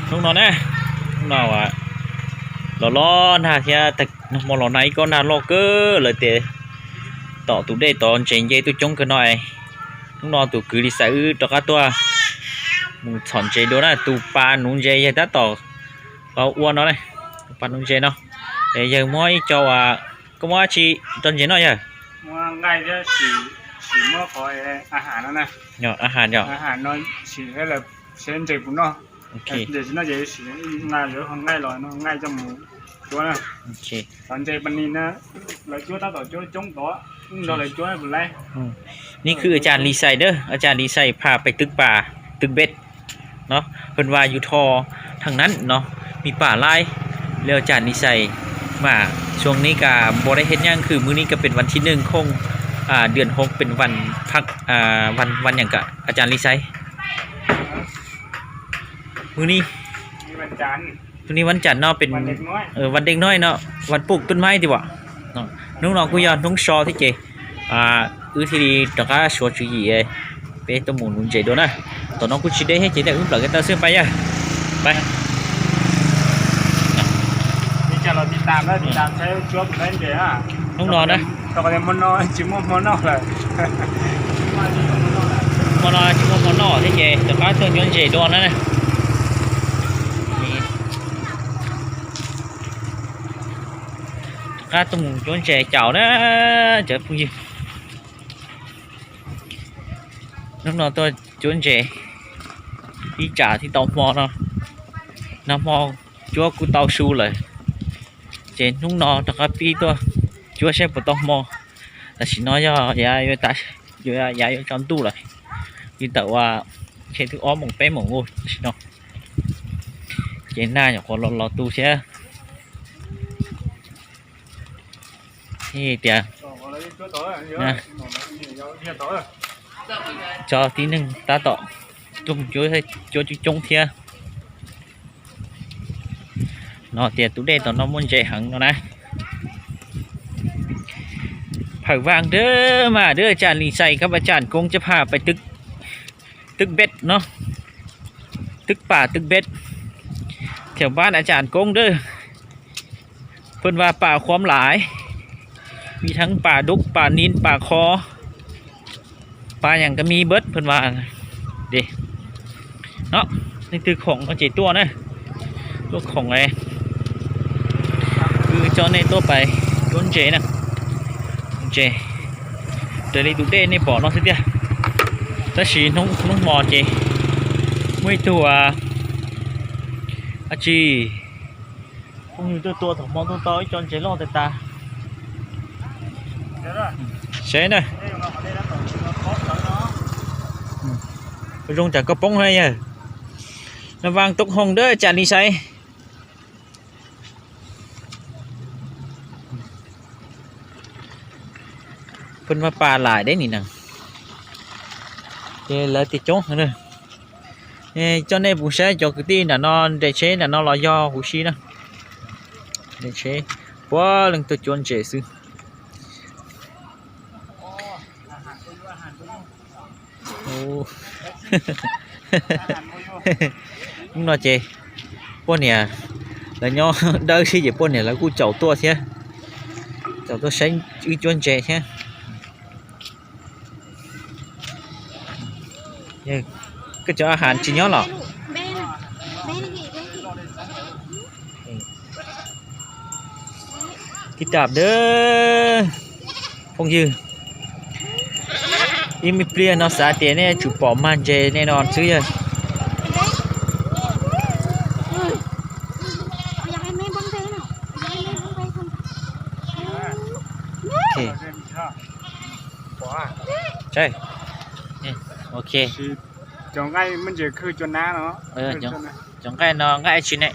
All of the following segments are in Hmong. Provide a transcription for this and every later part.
Hnub no na, hnub no los los nag thiab, nag hmo los nag ib kob nag loj kawg lawm tias tom tus dej tod ntses nce tuaj coob kawg no. Hnub no tus kwv Lis Xais wb rov qab tuaj mus txhom ntses dua na, tus pas nuv ntses yawg tab tom ua no, tus pas nuv ntses no. Yawg muab ib co, koj muab dab tsi rau ntses noj yawg?นี่คืออาจารย์ลีไซเด้อ อาจารย์ลีไซพาไปตึกป่า ตึกเบ็ดเนาะ เพิ่นว่าอยู่ท่อทางนั้นเนาะ มีป่าหลาย แล้วอาจารย์ลีไซมา ช่วงนี้ก็บ่ได้เฮ็ดหยัง คือมื้อนี้ก็เป็นวันที่หนึ่งของ อ่า เดือนหก เป็นวันพัก อ่า วัน วันหยังก็อาจารย์ลีไซ มื้อนี้ วันจันทร์ มื้อนี้วันจันทร์เนาะ เป็น วันเด็กน้อย เออ วันเด็กน้อยเนาะ วันปลูกต้นไม้ติบ่เนาะ hnub no kuj yog hnub so thiab ces wb thiaj li rov qab suav tswv yim peb tuaj mus nuv ntses dua na. Tom no kuj tsis deb thiab ces wb nplawm kiag taw xwb, pais yawg, pais. Hnub no na, hmo no tsis muaj hmo noj thiab ces rov qab tuaj cuab ntses dua na. Rov qab tuaj mus cuab ntses caum na cov phooj ywg. Hnub no tuaj cuab ntses ib tsam thiaj tau hmo no, nag hmo cuab kuj tau su lawm, ces hnub no rov qab pib tuaj cuab saib puas tau hmo. Tam sim no yog yav yuav tsaus ntuj lawm, li ntawm uas tshe twb ob moos peb moos ua tam sim no, ces nag nyuam qhuav los los tu thiab. Tias cov tib neeg tab tom tuaj cuab coob coob thiab. No tias tus dej tom no muaj ntses heev no na. Phawm vaj dab mas dab tsam Lis Xais kab vaj tsam koob cab phaj pais twb bed no, twb pas twb bed, thaum npab dab tsam koob dab. Pheej vaj pas khuam lais, vim theej pas dub pas nin pas khov, pas yam ka mi bed pheej vaj. No, leej twg khoom no ces tuaj na, tuaj khoom, wb coj nej tuaj pais cuab ntses na, ntses raws li tus dej nej pom no xwb tiag. Tab sis hnub hmo ces muaj ib tug dab tsi phooj ywg tuaj tua thaum hmo tuaj tau ib co ntses loj tas tas. Seb na, zoo tsam koj poob na yawg. No vaj toob hoog dab tsam Lis Xais. Pheej vaj pas lais deb nim nees, ces lawv tias coob heev na. Coj nej mus saib cov kwv tij nram no nres tsheb nram no los yog huv si na. Nres tsheb puav leej tuaj cuab ntses xwb. Hnub no ces poj niam lawv nyob dawb xwb ces poj niam lawv kuj caum tuaj thiab, caum tuaj saib wb cuab ntses thiab. Koj cov a has tsis nyob los? Tiv tam dab phooj ywg, ib me pliag no xav tias nej yuav tsum pom mag ntses nej no xwb yawg. Ok. Cov nqaij no nqaij tsi ne?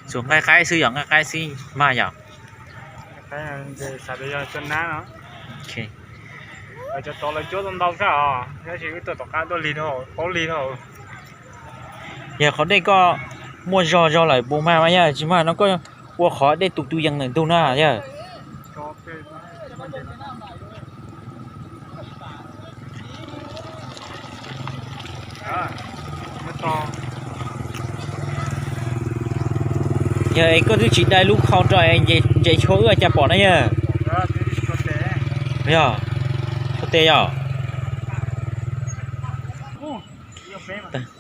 Txhua nqaij qaib xwb yog nqaij qaib xwb mag yog. Cov tod lawv cuab tau ntau tshaj os, tab sis wb tuaj tom qab tuaj lig dhau, paub lig dhau. Yog qhov dej koj muaj zog zog lawm puas mag mas yog tsis mag no koj ua qhov dej tu tu yees ntawm ntug na yog. Ua, Koj twb tsis dai lub khau rau ntses chua wb cas pom na yog? Yog, tes yog.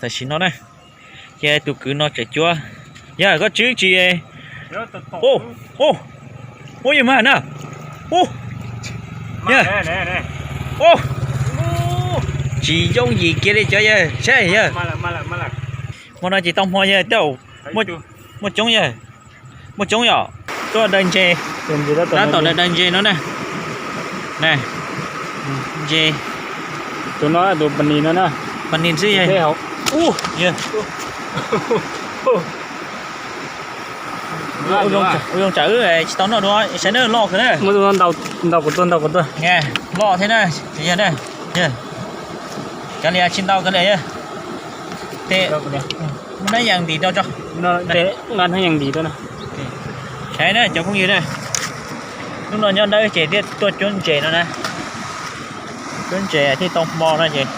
Tam sim no na, ces tus kwv no tseem cuab. Yog koj tswb tsis, ua, ua yog mag na. Tsis yooj yim kiag li cov yawg saib yawg. Hmo no ces tau hmo yawg, tej zaum muaj coob yawg. Muaj coob yom. Tuaj daws ntses, tab tom daws daws ntses no na. Ntses, tus no tus pas nis no na, pas nis xwb. Ua zoo tsam wb tsis tau noj dua, saib na, loj kawg na. Ntaus kuv tuaj, ntaus kuv tuaj. Loj thiab na, yog na, kav liam tsis ntaus kav liam yog. Tes, muab nab yas ntim rau tso. Nab yas ntim rau na. Saib na cov phooj ywg na, hnub no nyob dawb ces thiaj tuaj cuab ntses no na. Cuab ntses thiaj tau hmo no ces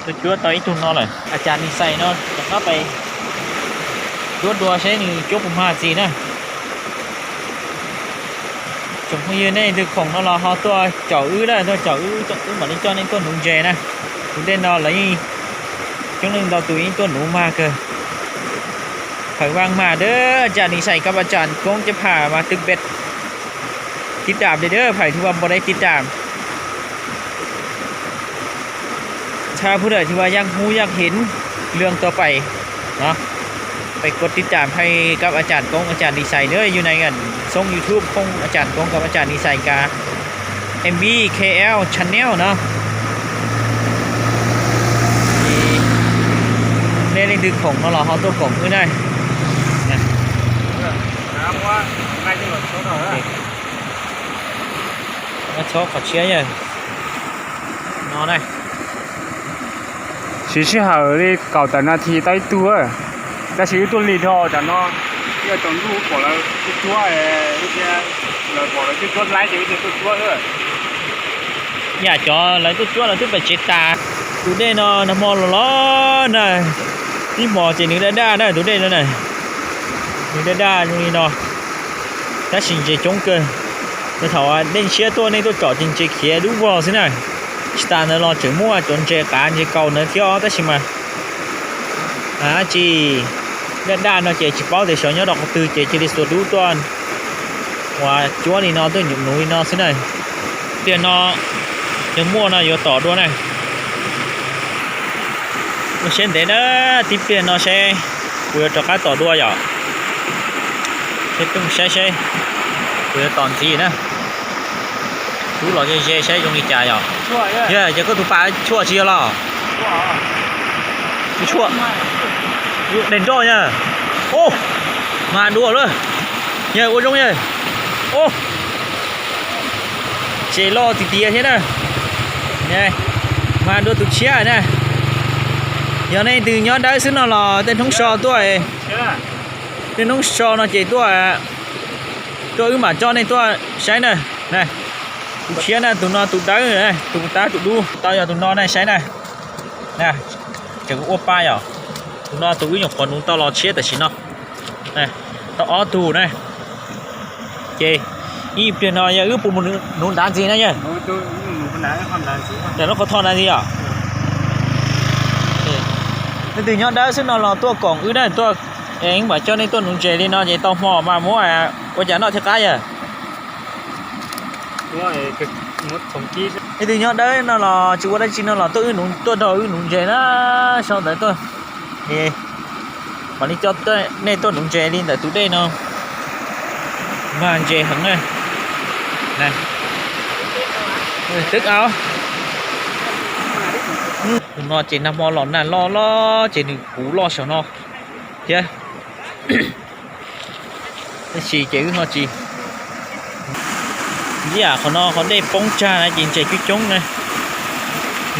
tuaj cuab tau ib tug no lawm. A cas nis xais no rov qab pais cuab dua saib nws cuab puas mag txiv na. Tsoom phooj ywg nej leej twg khoom no los ho tuaj caum wb na, tuaj caum wb, wb mam li coj nej tuaj nuv ntses na. Tus dej no lawv yeej coob leej ntau tus yeej tuaj nuv mag kawg. Phawm vaj mag dawb, a cas nis xais kab a cas koob cab pham mas twb peb tib dam li dawb, phais thiv vas npau dai tib dam. Txhab phub dawm thiv vas yaj hub yaj hev lwg tau pais no. Pais kod tib dam phais kab a cas koob a cas nis xais dawb, yus nai ngan xoob YouTube khoom a cas koob kab a cas nis xais kas MB KL channel no. Nej leej twg khoom no los ho tuaj koom wb na. Txhob qhov tshiab yog no na. Siv sij hawm li kaum tawm nas this tau ib tug, tab sis wb tuaj lig dhau tam no, yog tsaus ntuj pom lawv tuaj cuab, lawv pom lawv tuaj cuab laib ces wb thiaj tuaj cuab. Yam cov lawv tuaj cuab lawv twb pais tsev tas. Tus dej no nag hmo los los na, ib hmos ces nws daj daj na tus dej no na. Nws daj daj zoo li no, tab sis ntses coob kawg. Thaum dej ntshiab tuaj nej tuaj tsom ces ntses khiav dub vog xwb na. Tsis tas ntawd los tseem muaj cov ntses qav ntses kaus ntawd thiab tab sis mas dab tsi daj daj no ces tsis paub tias xyov nyob rau qhov twg ces cia li xuas dub tuaj ua cuab li no tuaj nyuam nuv li no xwb na. Pliag no yog muaj no yuav tom dua na. Ua siab ntev na, tib pliag no seb kuv yuav rov qab tom dua yom. Seb tooj saib seb kuv yuav tom ntxiv na. Rub los ze ze saib zoo li cas yom. Yog ces koj tus pas tshuaj tsis yog los? Tus tshuaj, daim nroj yog. Ub, mag dua lawm. Yog ua zoo yog. Ub, ces loj tiag tiag thiab na. Mag dua tus tshiab na. Yog nej leej twg nyob dawb xwb no los tej hnub so tuaj, tej hnub so no ces tuaj, tuaj wb mam coj nej tuaj saib na. Tus tshiab na, tus no tus dawb, tus tab tus dub tau yog tus no na, saib na. Tseem ua pa yom. Tus no tus wb nyuam qhuav nuv tau los tshiab tam sim no. Tau ob tug na. Ces ib pliag no yog wb puas mus nuv nrad ntxiv na yog? Tam lub qhov thoj na ntxiv yom. Leej twg nyob dawb xwb no los tuaj koom wb na, tuaj, wb mam coj nej tuaj nuv ntses li no ces tau hmo mas muab ua cas noj thiaj qab yog. Leej twg nyob dawb no los tsis ua dab tsi no los tuaj wb nuv, tuaj nrog wb nuv ntses na, sau ntawv tuaj. Mam li coj nej tuaj nuv ntses li ntawm tus dej no. Mag ntses heev na. Twb au. Tus no ces nag hmo los nag loj loj ces nws puv loj saum no thiab. Tab sis ces wb ho tsis, ib yam qhov no qhov dej poob tsag na ces ntses coob coob na.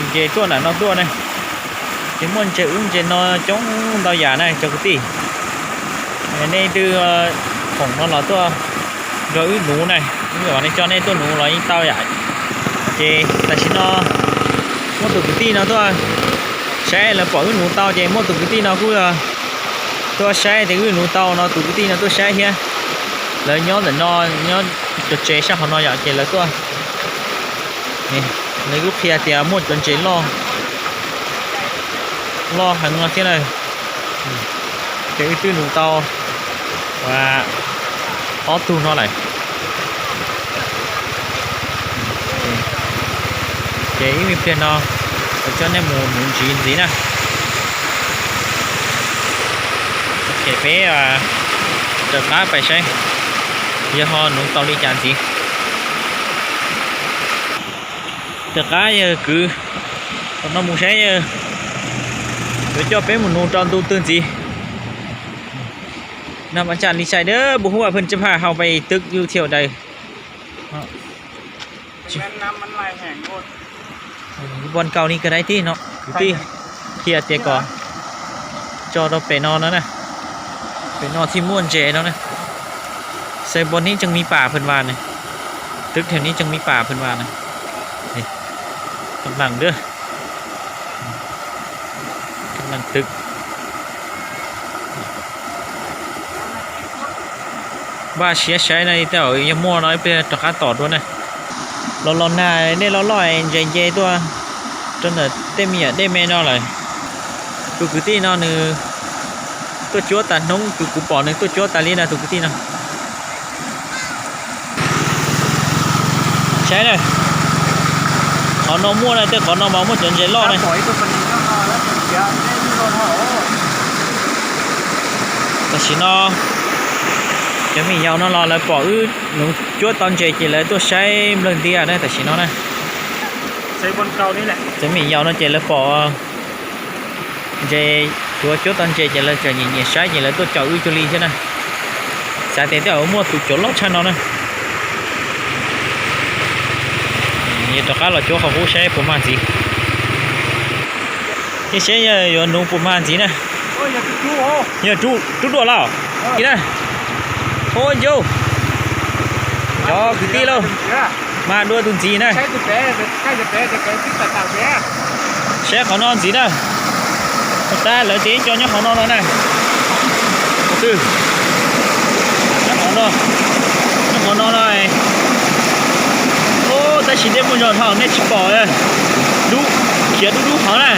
Ntses tuaj nram no tuaj na, ces muaj ntses ub ntses no coob ntau yam na cov kwv tij. Nej leej twg khoom no los tuaj nrog wb nuv na, wb mam li coj nej tuaj nuv los yeej tau yam. Ces tam sim no muaj tus kwv tij no tuaj saib lawv pom wb nuv tau ces muaj tus kwv tij no kuj Tuaj saib tias wb nuv tau no, tus kwv tij no tuaj saib thiab. Lawv nyob ntawm no, nyob cov tsev sab qhov no yom, ces lawv tuaj, lawv kuj qhia tias muaj cov ntses loj, loj heev no thiab na. Ces wb twb nuv tau ob tug no lawm. Ces ib me pliag no kuv coj nej mus nuv ntsis ntxiv na. Ces peb rov qab pais saib yog ho nuv tau li cas ntxiv. Rov qab yawg kwv, qhov no mus saib yawg, yuav coj peb mus nuv rau ntu twg ntxiv. Nag mas caj li sai dawb bu hub pheej caj phaj hau pais twb yus thiaum daws. Bon kaus ni kawg daib tib no, kwv tij qhia tias kom tso rau pem no no na, pem no thiaj muaj ntses no na. Xais npos nib tseem mi pam pheej vas na, twb thiaum nib tseem mi pam pheej vas na. Kab naj dab, kab naj twb. Npaj siab saib no, tej zaum yog muaj no ib pliag rov qab tom dua na. Los los nag dej loj loj ntses nce tuaj rau ntawm tej me nyuam dej me no lawm. Tus kwv tij no nws tuaj cuab tas hnub, kuv pom nws tuaj cuab tas li na tus kwv tij no. Saib na, qhov no muaj na, tej qhov no mas muaj cov ntses loj na. Tam sim no cov me nyuam yaus no los lawv pom wb nuv cuab tau ntses ces lawv tuaj saib nplawg ntias na tam sim no na. Cov me nyuam yaus no ces lawv pom ntses, cuav cuab tau ntses ces lawv txawm nyiam nyiam saib ces lawv tuaj caum wb cuag li thiab na. Xav tias tej zaum muaj tus cuav loj tshaj no na. Yuav rov qab los cuab qhov qub saib puas mag ntxiv. Thiab saib yog yuav nuv puas mag ntxiv na. Yog rub duaj los na. Ua ncauj, cov kwv tij lauj, mag dua tus ntxiv na. Saib qhov no ntxiv na. Tab lawv tias cov nyob qhov no no na. Qhov twg? Nyob qhov no, nyob qhov no no. Tab sis dej muaj zog dhau nej tsis pom. Dub, khiav dub dub qhov na.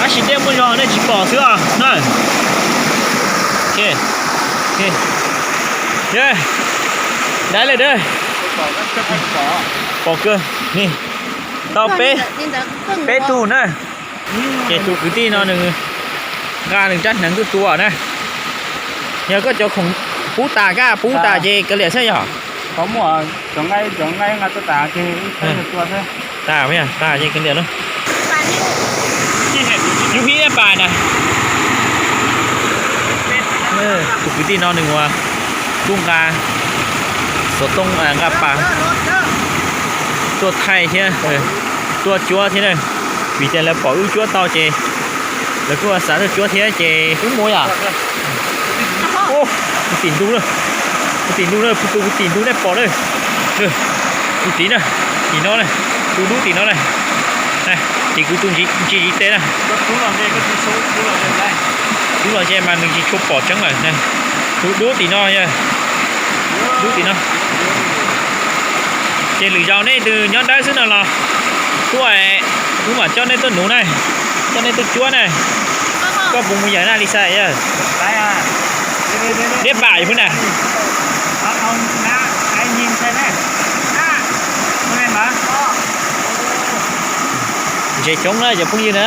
Tab sis dej muaj zog nej tsis pom xwb os na. Dai lawm dab. Pom kawg ni. Tau peb, peb tug na. Ces tus kwv tij no nws nqa nws rab hneev tuaj tua na. Yog koj cov khoom pub tas, koj pub tas ces kav liam xwb yog. Tas, tas ces kav liam lauj. Yus hib ib pas na. Tus kwv tij no nws ua kuj nqa xov tooj, nqa pas tuaj thaij thiab tuaj cuab thiab na. Vim tias lawv pom wb cuab tau ces lawv kuj xav tuaj cuab thiab ces wb mus yom. Puv tim ntug na, puv tim ntug na, puv tus puv tim ntug nej pom na. Puv tim na, tim no na, tus dub tim no na. Tim kuv tus ntsis ntsis tes na. Dub los ze mas nws tsis tshua pom tseeb lawm. Tus dub tim no, dub tim no. Ces lwm zaus nej tus nyob dawb xwb no los tuaj, wb mam coj nej tuaj nuv na, coj nej tuaj cuab na. Koj puas mus yawm na Lis Xais? Liab pam pub na. Ntses coob na cov phooj ywg na.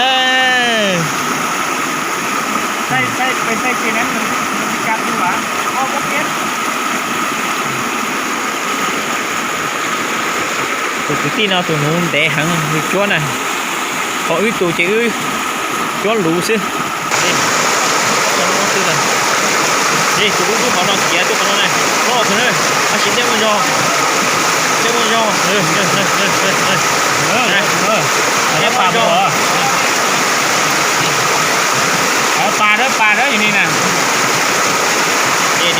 Tus kwv tij no tus nuv ntev heev, nws cuab na. Qhov wb tus ces wb cuab luv xwb. Tus dub dub qhov no khiav tuaj qhov no na, loj kawg na, tab sis dej muaj zog, dej muaj zog. Pas dawb pas dawb yus ni na. Hais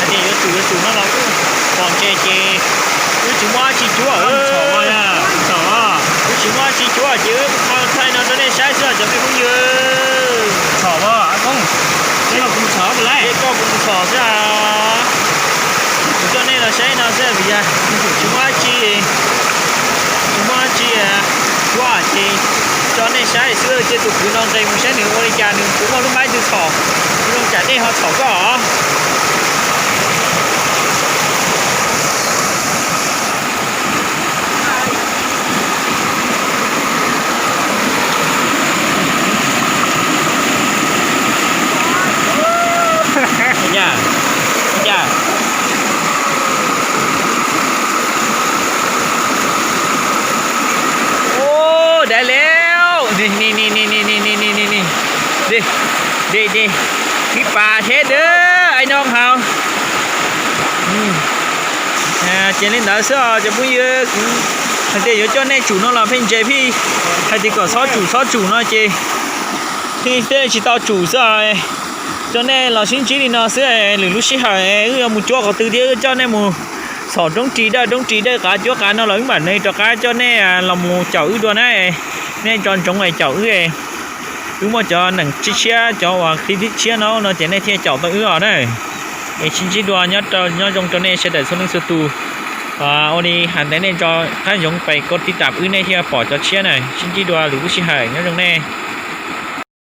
tias yuav tsum yuav tsum no los kuj pom ntses ces wb tsis muaj dab tsi cuab, wb tsis muaj dab tsi cuab ces wb thaij no rau nej saib xwb cov me phooj ywg. Koj kuv mus txhom xwb, kuv coj nej los saib no xwb vim yog tsis muaj dab tsi, tsis muaj dab tsi ua ces coj nej saib xwb, cia tus kwv no nqes mus saib nws ua li cas, nws puas muaj lub mab twg txhom zoo tsam nej ho txhom koj os. Ua dai lawm, ib pas thiab dawb ai no haus. Ces li ntawd xwb os cov phooj ywg, kuv hais tias yuav coj nej tsum no los pheej ntse phij hais tias kom txhob tsum txhob tsum no ces thiaj tsis tau tsum xwb os. Coj nej los sib ntsib li no xwb, lwm lub sij hawm wb yuav mus cuab qhov twg thiab wb coj nej mus txhom roob ris dawj roob ris dawj qav cuab qav no los wb mam li rov qab coj nej los mus caum wb dua na. Nej nco ntsoov caum wb, wb muaj cov neem tshiab tshiab cov uas clip tshiab no no ces nej thiaj caum tau wb os na. Es sib ntsib dua, nyob zoo rau nej sawv daws txhua leej txhua tus. Ua li hais ntawd nej nco qab ntsoov pais koj tib tam wb nej thiaj pom cov tshiab na. Sib ntsib dua lwm lub sij hawm, nyob zoo nej.